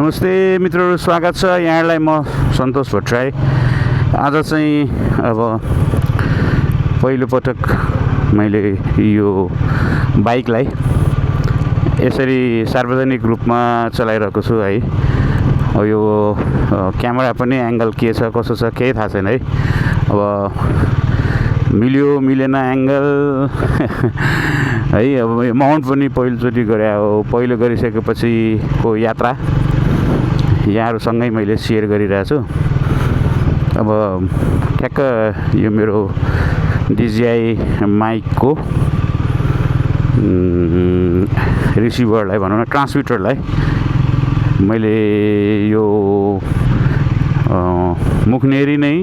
नमस्ते मित्रहरू, स्वागत छ यहाँलाई। म सन्तोष भट्टराई। आज चाहिँ अब पहिलो पटक मैले यो बाइकलाई यसरी सार्वजनिक रूपमा चलाइरहेको छु है। अब यो क्यामेरा पनि एङ्गल के छ कसो छ केही थाहा छैन है। अब मिल्यो मिलेन एङ्गल है। अब माउन्ट पनि पहिलोचोटि गरे हो। पहिलो गरिसकेपछिको यात्रा यहाँहरूसँगै मैले सेयर गरिरहेको छु। अब ठ्याक्क यो मेरो DJI माइकको रिसिभरलाई भनौँ न, ट्रान्समिटरलाई मैले यो मुखनेरी नै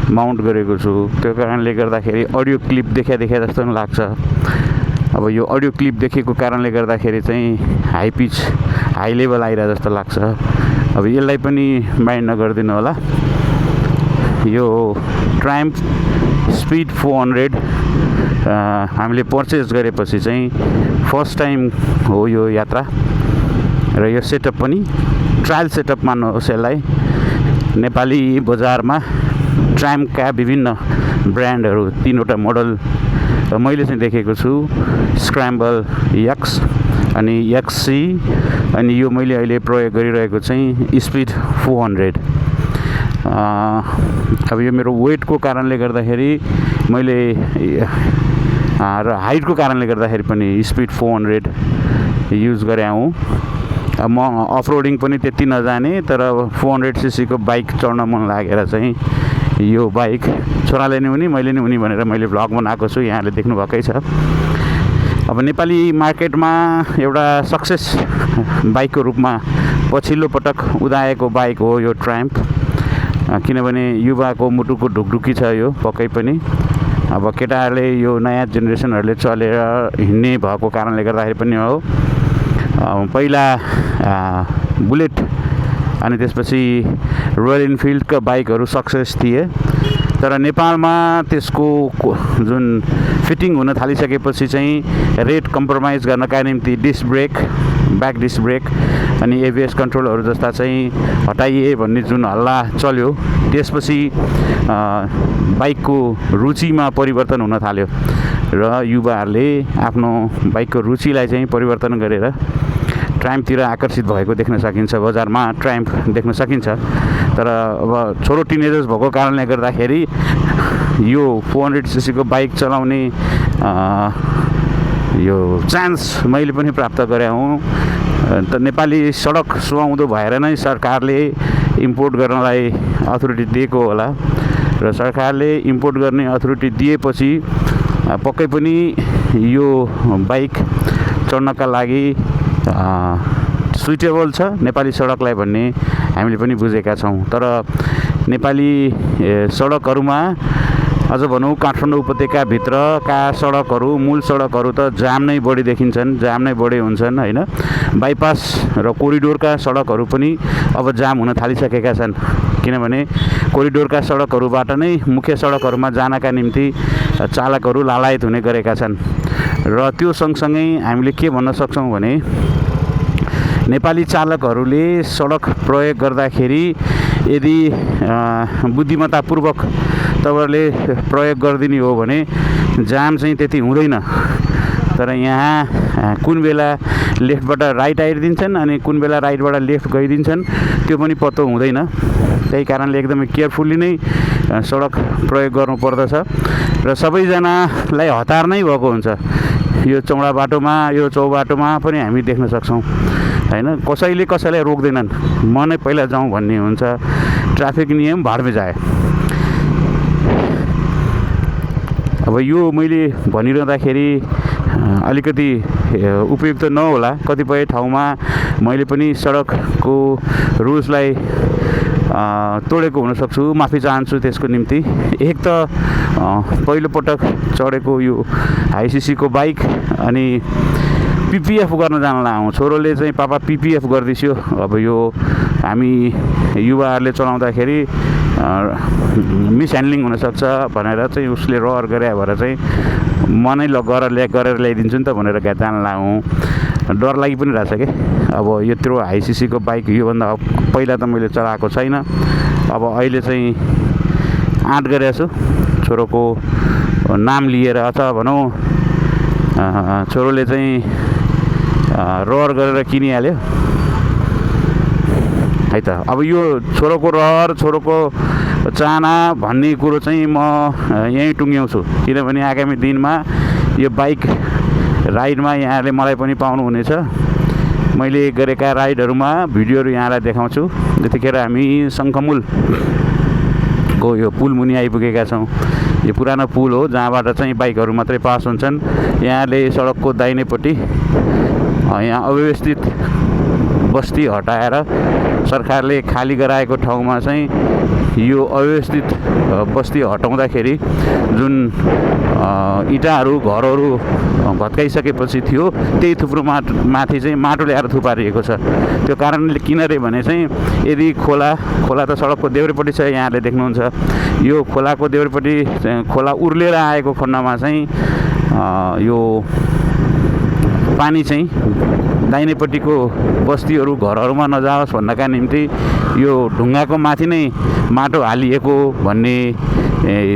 माउन्ट गरेको छु। त्यो कारणले गर्दाखेरि अडियो क्लिप देखा जस्तो पनि लाग्छ। अब यो अडियो क्लिप देखेको कारणले गर्दाखेरि चाहिँ हाई लेभल आइरहेको जस्तो लाग्छ। अब यसलाई पनि माइन्ड नगरिदिनु होला। यो ट्रायम्फ स्पिड 400 हामीले पर्चेस गरेपछि चाहिँ फर्स्ट टाइम हो यो यात्रा। र यो सेटअप पनि ट्रायल सेटअप मान्नुहोस् यसलाई। नेपाली बजारमा ट्रायम्फका विभिन्न ब्रान्डहरू 3वटा मोडल मैले चाहिँ देखेको छु। स्क्रैम्बल एक्स अनि XC अनि यो मैले अहिले प्रयोग गरिरहेको चाहिँ स्पिड 400। अब यो मेरो वेटको कारणले गर्दाखेरि मैले र हाइटको कारणले गर्दाखेरि पनि स्पिड 400 युज गरे हुँ। अब म अफरोडिङ पनि त्यति नजाने, तर 400cc को बाइक चढ्न मन लागेर चाहिँ यो बाइक छोराले नि उनी मैले नि उनी भनेर मैले भ्लग बनाएको छु। यहाँले देख्नु भएकै छ। अब नेपाली मार्केटमा एउटा सक्सेस बाइकको रूपमा पछिल्लो पटक उदाएको बाइक हो यो ट्रायम्फ। किनभने युवाको मुटुको ढुकढुकी छ यो पक्कै पनि। अब केटाहरूले यो नयाँ जेनेरेसनहरूले चलेर हिँड्ने भएको कारणले गर्दाखेरि पनि हो। पहिला बुलेट अनि त्यसपछि रोयल इनफिल्डका बाइकहरू सक्सेस थिए, तर नेपालमा त्यसको जुन फिटिङ हुन थालिसकेपछि चाहिँ रेट कम्प्रोमाइज गर्नका निम्ति disc brake, back disc brake अनि ABS कन्ट्रोलहरू जस्ता चाहिँ हटाइए भन्ने जुन हल्ला चल्यो, त्यसपछि बाइकको रुचिमा परिवर्तन हुन थाल्यो र युवाहरूले आफ्नो बाइकको रुचिलाई चाहिँ परिवर्तन गरेर ट्रायम्फतिर आकर्षित भएको देख्न सकिन्छ। बजारमा ट्रायम्फ देख्न सकिन्छ। तर अब छोरो टिनेजर्स भएको कारणले गर्दाखेरि यो 400cc को बाइक चलाउने यो चान्स मैले पनि प्राप्त गरे हुँ। त नेपाली सडक सुहाउँदो भएर नै सरकारले इम्पोर्ट गर्नलाई अथोरिटी दिएको होला र सरकारले इम्पोर्ट गर्ने अथोरिटी दिएपछि पक्कै पनि यो बाइक चढ्नका लागि सुइटेबल छ नेपाली सडकलाई भन्ने हामीले पनि बुझेका छौँ। तर नेपाली सडकहरूमा अझ भनौँ काठमाडौँ उपत्यकाभित्रका सडकहरू, मूल सडकहरू त जाम नै बढी देखिन्छन्, जाम नै बढी हुन्छन् होइन। बाइपास र कोरिडोरका सडकहरू पनि अब जाम हुन थालिसकेका छन्। किनभने कोरिडोरका सडकहरूबाट नै मुख्य सडकहरूमा जानका निम्ति चालकहरू लालायत हुने गरेका छन्। र त्यो सँगसँगै हामीले के भन्न सक्छौँ भने नेपाली चालकहरूले सडक प्रयोग गर्दाखेरि यदि बुद्धिमत्तापूर्वक तपाईँहरूले प्रयोग गरिदिने हो भने जाम चाहिँ त्यति हुँदैन। तर यहाँ कुन बेला लेफ्टबाट राइट आइदिन्छन् अनि कुन बेला राइटबाट लेफ्ट गइदिन्छन् त्यो पनि पत्तो हुँदैन। त्यही कारणले एकदमै केयरफुल्ली नै सडक प्रयोग गर्नुपर्दछ र सबैजनालाई हतार नै भएको हुन्छ। यो चौडा बाटोमा, यो चौबाटोमा पनि हामी देख्न सक्छौँ होइन। कसैले कसैलाई रोक्दैनन्, म नै पहिला जाउँ भन्ने हुन्छ। ट्राफिक नियम भाडमे जाए। अब यो मैले भनिरहँदाखेरि अलिकति उपयुक्त नहोला। कतिपय ठाउँमा मैले पनि सडकको रुल्सलाई तोडेको हुनसक्छु, माफी चाहन्छु त्यसको निम्ति। एक त पहिलो पटक चढेको यो हाई सीसी को बाइक अनि PPF गर्न जान लाउँ। छोरोले चाहिँ पापा PPF गरिदिस्यो। अब यो हामी युवाहरूले चलाउँदाखेरि मिसह्यान्डलिङ हुनसक्छ भनेर चाहिँ उसले रहर गरे भएर चाहिँ म नै गरेर ल्याइदिन्छु नि त भनेर जान लाउँ। डर लागि पनि रहेछ कि अब यत्रो हाई सीसीको बाइक योभन्दा पहिला त मैले चलाएको छैन। अब अहिले चाहिँ आँट गरेको छु छोरोको नाम लिएर अथवा भनौँ छोरोले चाहिँ रहर गरेर किनिहाल्यो है त। अब यो छोरोको रहर छोरोको चाहना भन्ने कुरो चाहिँ म यहीँ टुङ्ग्याउँछु, किनभने आगामी दिनमा यो बाइक राइडमा यहाँले मलाई पनि पाउनुहुनेछ। मैले गरेका राइडहरूमा भिडियोहरू यहाँलाई देखाउँछु। त्यतिखेर हामी शङ्खमुलको यो पुल मुनि आइपुगेका छौँ। यो पुरानो पुल हो जहाँबाट चाहिँ बाइकहरू मात्रै पास हुन्छन्। यहाँले सडकको दाहिनेपट्टि यहाँ अव्यवस्थित बस्ती हटाएर सरकारले खाली गराएको ठाउँमा चाहिँ यो अव्यवस्थित बस्ती हटाउँदाखेरि जुन इँटाहरू घरहरू भत्काइसकेपछि थियो त्यही थुप्रो माथि चाहिँ माटो ल्याएर थुपारिएको छ। त्यो कारणले किन रे भने चाहिँ यदि खोला त सडकको देब्रेपट्टि छ, यहाँले देख्नुहुन्छ यो खोलाको देब्रेपट्टि खोला उर्लेर आएको खण्डमा चाहिँ यो पानी चाहिँ दाहिनेपट्टिको बस्तीहरू घरहरूमा नजाओस् भन्नका निम्ति यो ढुङ्गाको माथि नै माटो हालिएको भन्ने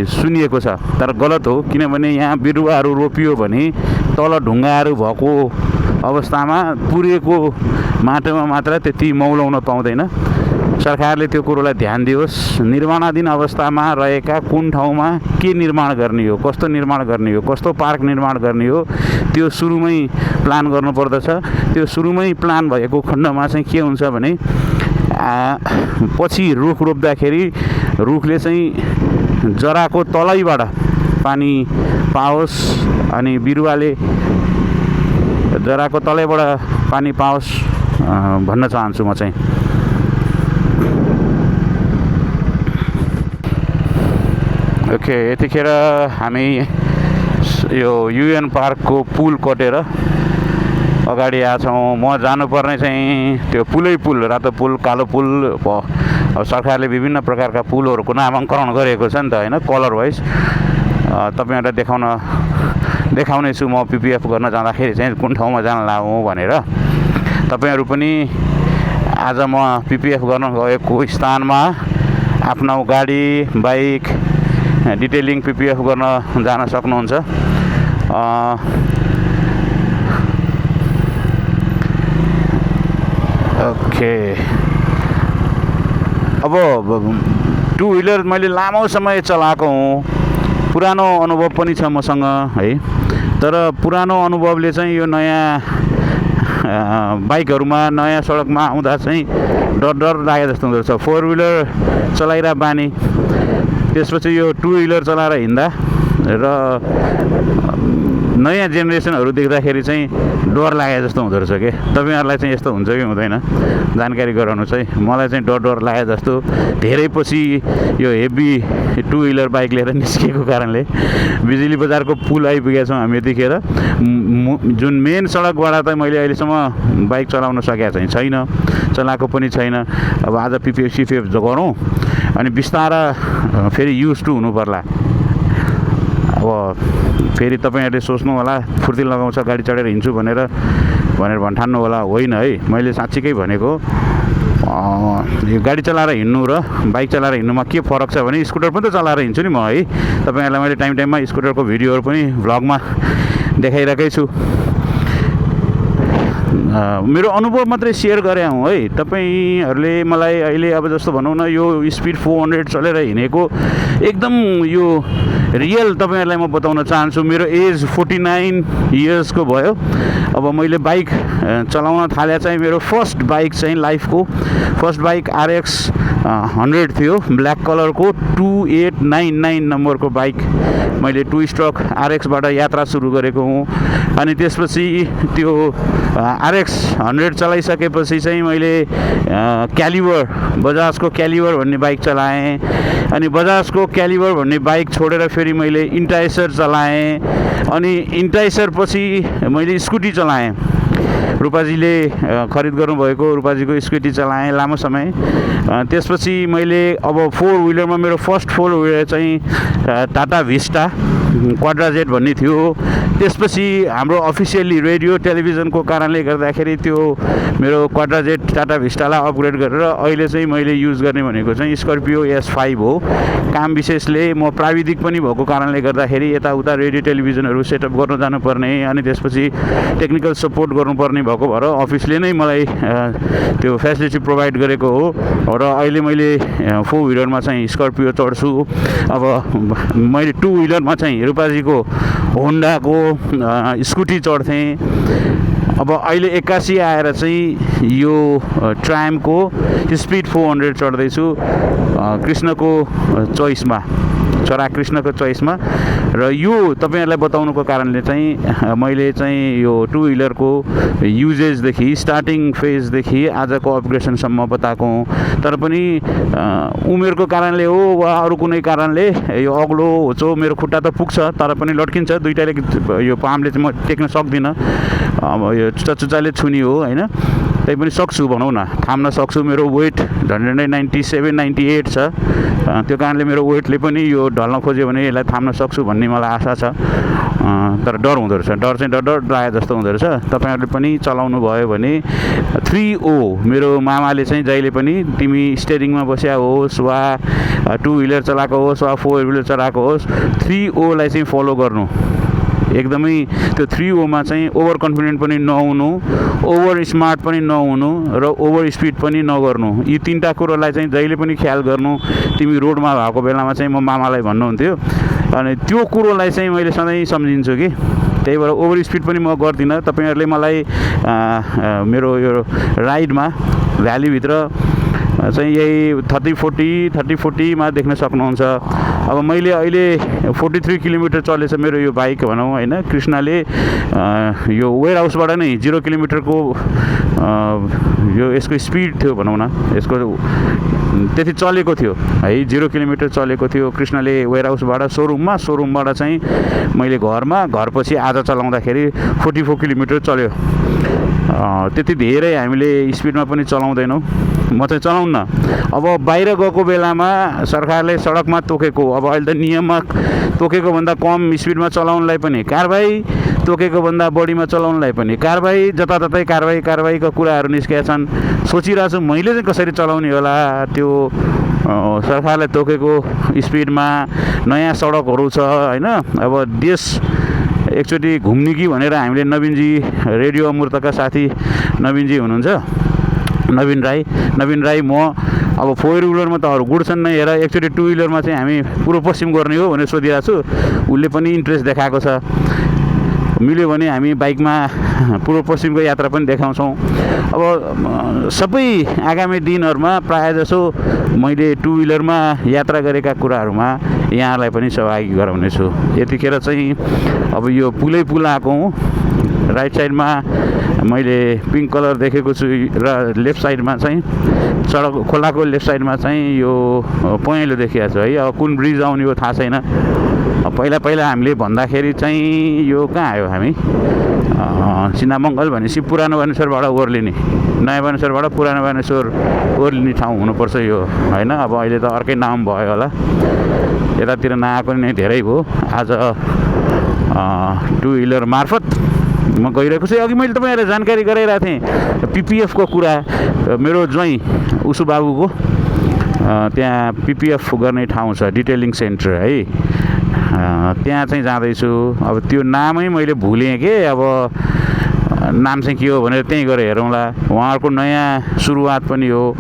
सुनिएको छ। तर गलत हो, किनभने यहाँ बिरुवाहरू रोपियो भने तल ढुङ्गाहरू भएको अवस्थामा पुरेको माटोमा मात्र त्यति मौलाउन पाउँदैन। सरकारले त्यो कुरोलाई ध्यान दियोस्। निर्माणाधीन अवस्थामा रहेका कुन ठाउँमा के निर्माण गर्ने हो, कस्तो निर्माण गर्ने हो, कस्तो पार्क निर्माण गर्ने हो त्यो सुरुमै प्लान गर्नुपर्दछ। त्यो सुरुमै प्लान भएको खण्डमा चाहिँ के हुन्छ भने पछि रुख रोप्दाखेरि रुखले चाहिँ जराको तलैबाट पानी पाओस् अनि बिरुवाले जराको तलैबाट पानी पाओस् भन्न चाहन्छु म चाहिँ। ओके, यतिखेर हामी यो युएन पार्कको पुल कटेर अगाडि आएको छौँ। म जानुपर्ने चाहिँ त्यो पुल, रातो पुल, कालो पुल। अब सरकारले विभिन्न प्रकारका पुलहरूको नामाङ्करण गरेको छ नि त होइन, कलर वाइज। तपाईँहरूलाई देखाउने छु म पिपिएफ गर्न जाँदाखेरि चाहिँ कुन ठाउँमा जान लागौँ भनेर। तपाईँहरू पनि आज म पिपिएफ गर्न गएको स्थानमा आफ्नो गाडी बाइक डिटेलिङ पिपिएफ गर्न जान सक्नुहुन्छ। ओके, अब टु व्हिलर मैले लामो समय चलाएको हुँ, पुरानो अनुभव पनि छ मसँग है। तर पुरानो अनुभवले चाहिँ यो नयाँ बाइकहरूमा नयाँ सडकमा आउँदा चाहिँ डर लागे जस्तो हुँदो रहेछ। फोर व्हिलर चलाइरह बानी, त्यसपछि यो टु व्हिलर चलाएर हिँड्दा र नयाँ जेनेरेसनहरू देख्दाखेरि चाहिँ डर लागे जस्तो हुँदो रहेछ के। तपाईँहरूलाई चाहिँ यस्तो हुन्छ कि हुँदैन जानकारी गराउनु चाहिँ। मलाई चाहिँ डर लागे जस्तो। धेरै पछि यो हेभी टु व्हिलर बाइक लिएर निस्किएको कारणले बिजुली बजारको पुल आइपुगेका छौँ हामी। यतिखेर जुन मेन सडकबाट त मैले अहिलेसम्म बाइक चलाउन सकेको चाहिँ छैन, चलाएको पनि छैन। अब आज पिपिएफ सिपिएफ गरौँ अनि बिस्तारा फेरि युज टु हुनु पर्ला। अब फेरि तपाईँहरूले सोच्नु होला फुर्ती लगाउँछ गाडी चढेर हिँड्छु भनेर भन्ठान्नु होला। होइन है, मैले साँच्चीकै भनेको यो गाडी चलाएर हिँड्नु र बाइक चलाएर हिँड्नुमा के फरक छ भने स्कुटर पनि त चलाएर हिँड्छु नि म है। तपाईँहरूलाई मैले टाइममा स्कुटरको भिडियोहरू पनि भ्लगमा देखाइरहेकै छु। मेरो अनुभव मात्रै सेयर गरे हूँ है। तपाईँहरूले मलाई अहिले अब जस्तो भनौँ न यो स्पिड 400 चलेर हिँडेको एकदम यो रियल तपाईँहरूलाई म बताउन चाहन्छु। मेरो एज 49 इयर्सको भयो। अब मैले बाइक चलाउन थाले चाहिँ मेरो फर्स्ट बाइक चाहिँ लाइफको फर्स्ट बाइक RX 100 थियो, ब्ल्याक कलरको 2899 नम्बरको बाइक। मैले 2 स्ट्रोक RX बाट यात्रा सुरु गरेको हुँ। अनि त्यसपछि त्यो RX 100 चलाइसकेपछि चाहिँ मैले क्यालिबर, बजाजको क्यालिबर भन्ने बाइक चलाएँ। अनि बजाजको क्यालिबर भन्ने बाइक छोडेर फेरि मैले इन्टाइसर चलाएँ। अनि इन्टाइसर पछि मैले स्कुटी चलाएँ। रूपाजीले खरिद गर्नुभएको रूपाजीको स्कुटी चलाएँ लामो समय। त्यसपछि मैले अब 4 व्हिलरमा मेरो फर्स्ट 4 व्हिलर चाहिँ टाटा भिस्टा क्वाड्राजेट भन्ने थियो। त्यसपछि हाम्रो अफिसियल्ली रेडियो टेलिभिजनको कारणले गर्दाखेरि त्यो मेरो क्वाड्राजेट टाटा भिस्टालाई अपग्रेड गरेर अहिले चाहिँ मैले युज गर्ने भनेको चाहिँ स्कर्पियो S5 हो। काम विशेषले म प्राविधिक पनि भएको कारणले गर्दाखेरि यताउता रेडियो टेलिभिजनहरू सेटअप गर्न जानुपर्ने अनि त्यसपछि टेक्निकल सपोर्ट गर्नुपर्ने भएको भएर अफिसले नै मलाई त्यो फेसिलिटी प्रोभाइड गरेको हो र अहिले मैले 4 व्हिलरमा चाहिँ स्कर्पियो चढ्छु। अब मैले 2 व्हिलरमा चाहिँ रूपाजीको होन्डाको स्कुटी चढ्थेँ। अब अहिले 81 आएर चाहिँ यो ट्रायमको स्पिड 400 चढ्दैछु कृष्णको चोइसमा, छोरा कृष्णको चोइसमा। र यो तपाईँहरूलाई बताउनुको कारणले चाहिँ मैले चाहिँ यो 2 व्हिलरको युजेजदेखि स्टार्टिङ फेजदेखि आजको अपग्रेडसनसम्म बताएको हुँ। तर पनि उमेरको कारणले हो वा अरू कुनै कारणले यो अग्लो होचो मेरो खुट्टा त पुग्छ तर पनि लड्किन्छ दुईटाले, यो पामले चाहिँ म टेक्न सक्दिनँ। अब यो चुच्चाले छुनी हो होइन, तै पनि सक्छु भनौँ न, थाम्न सक्छु। मेरो वेट 197-98 छ, त्यो कारणले मेरो वेटले पनि यो ढल्न खोज्यो भने यसलाई थाम्न सक्छु भन्ने मलाई आशा छ। तर डर हुँदो रहेछ, डर चाहिँ डर लाग्यो जस्तो हुँदो रहेछ। तपाईँहरूले पनि चलाउनु भयो भने 3O मेरो मामाले चाहिँ जहिले पनि तिमी स्टेरिङमा बस्या होस् वा 2 व्हिलर चलाएको होस् वा 4 व्हिलर चलाएको होस् 3O लाई चाहिँ फलो गर्नु। एकदमै त्यो 3O मा चाहिँ ओभर कन्फिडेन्ट पनि नहुनु, ओभर स्मार्ट पनि नहुनु र ओभर स्पिड पनि नगर्नु। यी तीनटा कुरोलाई चाहिँ जहिले पनि ख्याल गर्नु। तिमी रोडमा भएको बेलामा चाहिँ म मामालाई भन्नुहुन्थ्यो अनि त्यो कुरोलाई चाहिँ मैले सधैँ सम्झिन्छु कि त्यही भएर ओभर स्पिड पनि म गर्दिनँ। तपाईँहरूले मलाई मेरो यो राइडमा भ्यालीभित्र चाहिँ यही 30-40 मा देख्न सक्नुहुन्छ। अब मैले अहिले 43 किलोमिटर चलेछ मेरो यो बाइक भनौँ होइन। कृष्णले यो वेयर हाउसबाट नै 0 किलोमिटरको यो यसको स्पिड थियो भनौँ न, यसको त्यति चलेको थियो है, 0 किलोमिटर चलेको थियो कृष्णले वेयर हाउसबाट सोरुमबाट चाहिँ मैले घरमा, घरपछि आज चलाउँदाखेरि 44 किलोमिटर चल्यो। त्यति धेरै हामीले स्पिडमा पनि चलाउँदैनौँ, म चाहिँ चलाउन्न। अब बाहिर गएको बेलामा सरकारले सडकमा तोकेको, अब अहिले त नियममा तोकेको भन्दा कम स्पिडमा चलाउनलाई पनि कारबाही, तोकेको भन्दा बढीमा चलाउनलाई पनि कारबाही, जताततै कारबाहीका कुराहरू निस्केका छन्। सोचिरहेको छु मैले चाहिँ कसरी चलाउने होला त्यो सरकारले तोकेको स्पिडमा। नयाँ सडकहरू छ होइन। अब देश एकचोटि घुम्ने कि भनेर हामीले नवीनजी, रेडियो अमृतका साथी नवीनजी हुनुहुन्छ, नवीन राई म अब 4 व्हिलरमा त अरू गुड्छन् नै हेर, एकचोटि 2 व्हिलरमा चाहिँ हामी पूर्व पश्चिम गर्ने हो भनेर सोधिरहेको छु। उसले पनि इन्ट्रेस्ट देखाएको छ, मिल्यो भने हामी बाइकमा पूर्व पश्चिमको यात्रा पनि देखाउँछौँ। अब सबै आगामी दिनहरूमा प्रायः जसो मैले 2 व्हिलरमा यात्रा गरेका कुराहरूमा यहाँलाई पनि सहभागी गराउनेछु। यतिखेर चाहिँ अब यो पुल आएको हुँ, राइट साइडमा मैले पिङ्क कलर देखेको छु र लेफ्ट साइडमा चाहिँ सडक खोलाको लेफ्ट साइडमा चाहिँ यो पहेँलो देखिएको छु है। अब कुन ब्रिज आउने हो थाहा छैन। पहिला हामीले भन्दाखेरि चाहिँ यो कहाँ आयो, हामी सिन्धामङ्गल भनेपछि पुरानो बानेश्वरबाट ओर्लिने, नयाँ बानेश्वरबाट पुरानो बानेश्वर ओर्लिने ठाउँ हुनुपर्छ यो होइन। अब अहिले त अर्कै नाम भयो होला, यतातिर नआएको नै धेरै भयो। आज 2 व्हिलर मार्फत म गइरहेको छु। अघि मैले तपाईँहरूलाई जानकारी गराइरहेको थिएँ पिपिएफको कुरा। मेरो ज्वाइँ उसु बाबुको त्यहाँ पिपिएफ गर्ने ठाउँ छ, डिटेलिङ सेन्टर है, त्यहाँ चाहिँ जाँदैछु। अब त्यो नामै मैले भुलेँ के, अब नाम चाहिँ के हो भनेर त्यहीँ गएर हेरौँला। उहाँहरूको नयाँ सुरुवात पनि हो।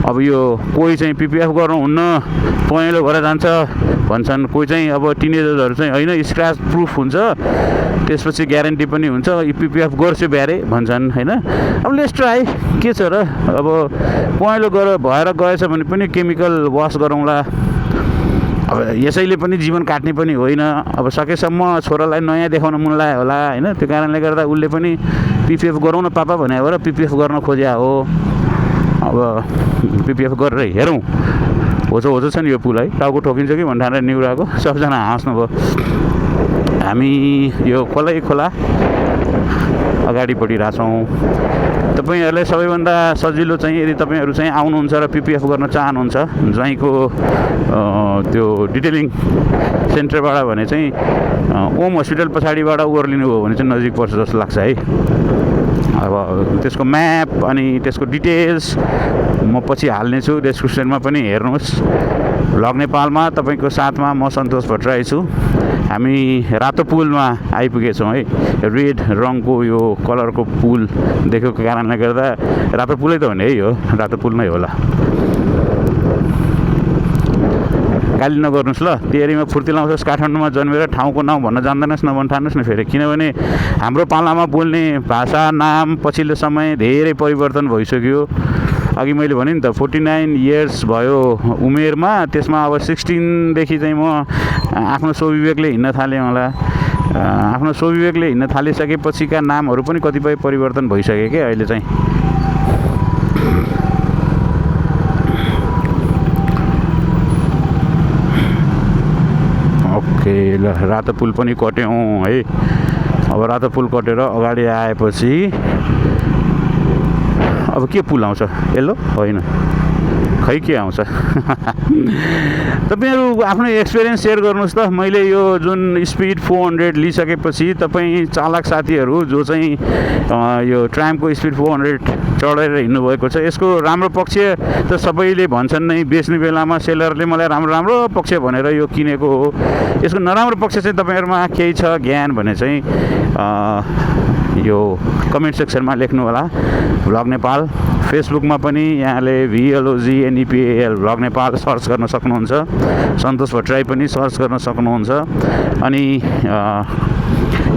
अब यो कोही चाहिँ पिपिएफ गर्नुहुन्न पहेँलो भएर जान्छ भन्छन्, कोही चाहिँ अब टिनेजर्सहरू चाहिँ होइन स्क्रैच प्रुफ हुन्छ, त्यसपछि ग्यारेन्टी पनि हुन्छ, पिपिएफ गर्छु ब्यारे भन्छन् होइन। अब लेट्स ट्राई, के छ र, अब पहेँलो भएर गएछ भने पनि केमिकल वास गरौँला। अब यसैले पनि जीवन काट्ने पनि होइन। अब सकेसम्म छोरालाई नयाँ देखाउन मन लाग्यो होला होइन, त्यो कारणले गर्दा उसले पनि पिपिएफ गरौँ न पापा भने भएर पिपिएफ गर्न खोज्या हो। अब पिपिएफ गरेर हेरौँ। होचो छ नि यो पुल है, टाउको ठोकिन्छ कि भनेर निहुराको सबजना हाँस्नुभयो। हामी यो खोला अगाडि बढिरहेछौँ। तपाईहरुलाई सबैभन्दा सजिलो चाहिँ यदि तपाईहरु चाहिँ आउनुहुन्छ र पीपीएफ गर्न चाहनुहुन्छ ज्वाइँको त्यो डिटेलिङ सेन्टरबाट भने चाहिँ ओम हस्पिटल पछाडिबाट ओर्लिनु हो भने चाहिँ नजिक पर्छ जस्तो लाग्छ है। अब त्यसको म्याप अनि त्यसको डिटेल्स म पछि हाल्ने छु डिस्क्रिप्सनमा पनि हेर्नुहोस्। भ्लग नेपालमा तपाईको साथमा म सन्तोष भट्टराई छु। हामी रातो पुलमा आइपुगेछौँ है। रेड रङको यो कलरको पुल देखेको कारणले गर्दा रातो पुलै त हो नि है, हो रातो पुल नै होला। गाली नगर्नुहोस् ल, तेरीमा फुर्ती लाउँछस्, काठमाडौँमा जन्मेर ठाउँको नाउँ भन्न जान्दैनस् नभन्ठानुहोस् न फेरि। किनभने हाम्रो पालामा बोल्ने भाषा नाम पछिल्लो समय धेरै परिवर्तन भइसक्यो। अघि मैले भने नि त 49 इयर्स भयो उमेरमा, त्यसमा अब 16 देखि चाहिँ म आफ्नो स्वविवेकले हिँड्न थालेँ होला। आफ्नो स्वविवेकले हिँड्न थालिसकेपछिका नामहरू पनि कतिपय परिवर्तन भइसक्यो क्या अहिले चाहिँ। ओके ल, रातो पुल पनि कट्यौँ है। अब रातो पुल कटेर अगाडि आएपछि अब के पुल आउँछ? येल्लो होइन, खै के आउँछ? तपाईहरु आफ्नो एक्सपिरियन्स सेयर गर्नुहोस् त। मैले यो जुन स्पिड 400 लिइसकेपछि तपाईँ चालक साथीहरू जो चाहिँ यो ट्रामको स्पिड 400 चढेर हिँड्नु भएको छ, यसको राम्रो पक्ष त सबैले भन्छन् नै। बेच्ने बेलामा सेलरले मलाई राम्रो राम्रो पक्ष भनेर यो किनेको हो। यसको नराम्रो पक्ष चाहिँ तपाईहरुमा केही छ ज्ञान भने चाहिँ यो कमेन्ट सेक्सनमा लेख्नु होला। भ्लग नेपाल फेसबुकमा पनि यहाँले VLOGNEPAL भ्लग नेपाल सर्च गर्न सक्नुहुन्छ। सन्तोष भट्टराई पनि सर्च गर्न सक्नुहुन्छ। अनि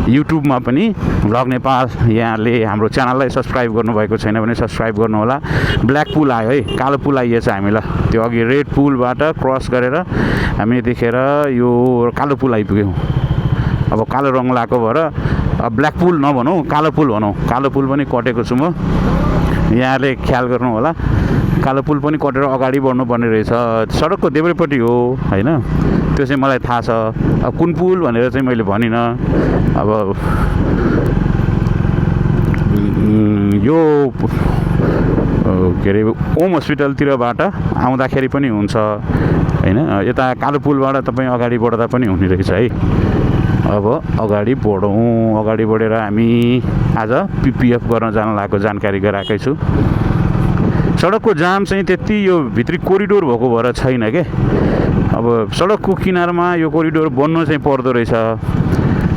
युट्युबमा पनि भ्लग नेपाल यहाँले हाम्रो च्यानललाई सब्सक्राइब गर्नुभएको छैन भने सब्सक्राइब गर्नुहोला। ब्ल्याक पुल आयो है, कालो पुल आइएछ हामीलाई। त्यो अघि रेड पुलबाट क्रस गरेर हामी यतिखेर यो कालो पुल आइपुग्यौँ। अब कालो रङ लगाएको भएर अब ब्ल्याक पुल नभनौँ, कालो पुल भनौँ। कालो पुल पनि कटेको छु म, यहाँले ख्याल गर्नु होला। कालो पुल पनि कटेर अगाडि बढ्नुपर्ने रहेछ। सडकको देब्रेपट्टि हो होइन, त्यो चाहिँ मलाई थाहा छ। अब कुन पुल भनेर चाहिँ मैले भनिनँ। अब यो के अरे ओम हस्पिटलतिरबाट आउँदाखेरि पनि हुन्छ होइन। यता कालो पुलबाट तपाईँ अगाडि बढ्दा पनि हुने रहेछ है। अब अगाडि बढौँ। अगाडि बढेर हामी आज पीपीएफ गर्न जान लागेको जानकारी गराएकै छु। सडकको जाम चाहिँ त्यति यो भित्री कोरिडोर भएको भएर छैन के। अब सडकको किनारमा यो कोरिडोर बन्नु चाहिँ पर्दो रहेछ।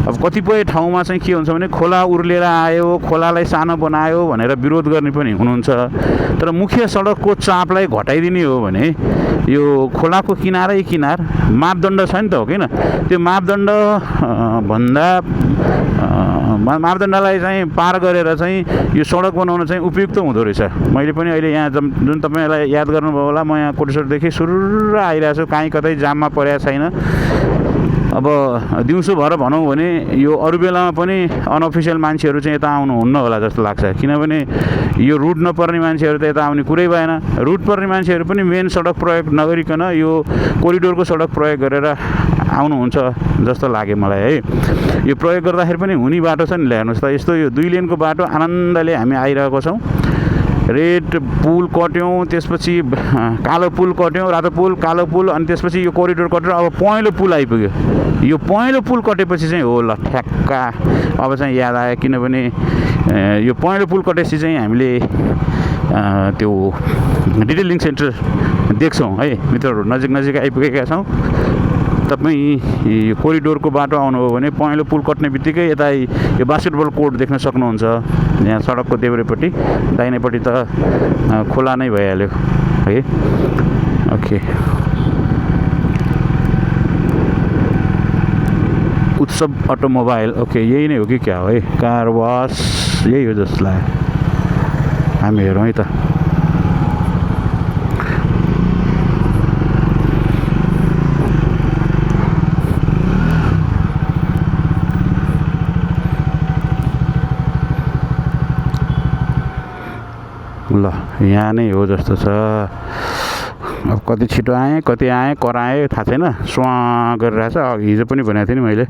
अब कतिपय ठाउँमा चाहिँ के हुन्छ भने खोला उर्लेर आयो, खोलालाई सानो बनायो भनेर विरोध गर्ने पनि हुनुहुन्छ। तर मुख्य सडकको चापलाई घटाइदिने हो भने यो खोलाको किनारै किनार मापदण्ड छ नि त, हो किन? त्यो मापदण्ड भन्दा मापदण्डलाई चाहिँ पार गरेर चाहिँ यो सडक बनाउन चाहिँ उपयुक्त हुँदो रहेछ। मैले पनि अहिले यहाँ जुन तपाईँलाई याद गर्नुभयो होला, म यहाँ कोटेश्वरदेखि सुरुर आइरहेको छु, कहीँ कतै जाममा परेको छैन। अब दिउँसो भएर भनौँ भने यो अरू बेलामा पनि अनअफिसियल मान्छेहरू चाहिँ यता आउनुहुन्न होला जस्तो लाग्छ। किनभने यो रुट नपर्ने मान्छेहरू त यता आउने कुरै भएन। रुट पर्ने मान्छेहरू पनि मेन सडक प्रयोग नगरिकन यो कोरिडोरको सडक प्रयोग गरेर आउनुहुन्छ जस्तो लाग्यो मलाई है। यो प्रयोग गर्दाखेरि पनि हुने बाटो छ नि, हेर्नुहोस् त। यस्तो यो 2 लेनको बाटो आनन्दले हामी आइरहेको छौँ। रेड पुल कट्यौँ, त्यसपछि कालो पुल कट्यौँ, रातो पुल, कालो पुल, अनि त्यसपछि यो कोरिडोर कटेर अब पहेँलो पुल आइपुग्यो। यो पहेँलो पुल कटेपछि चाहिँ हो ल ठ्याक्का अब चाहिँ याद आयो। किनभने यो पहेँलो पुल कटेपछि चाहिँ हामीले त्यो डिटेलिङ सेन्टर देख्छौँ है मित्रहरू। नजिक नजिक आइपुगेका छौँ। तपाईँ यो कोरिडोरको बाटो आउनुभयो भने पहेँलो पुल कट्ने बित्तिकै यता यो बास्केटबल कोर्ट देख्न सक्नुहुन्छ। यहाँ सडकको देब्रेपट्टि दाहिनेपट्टि त खोला नै भइहाल्यो है। ओके, उत्सव अटोमोबाइल। ओके, यही नै हो कि क्या हो है? कार वास यही हो जस्तो लाग्यो। हामी हेरौँ है त। ल यहाँ नै हो जस्तो छ। अब कति छिटो आएँ कति आएँ कराएँ थाहा छैन, स्वाँ गरिरहेछ। हिजो पनि भनेको थिएँ नि मैले।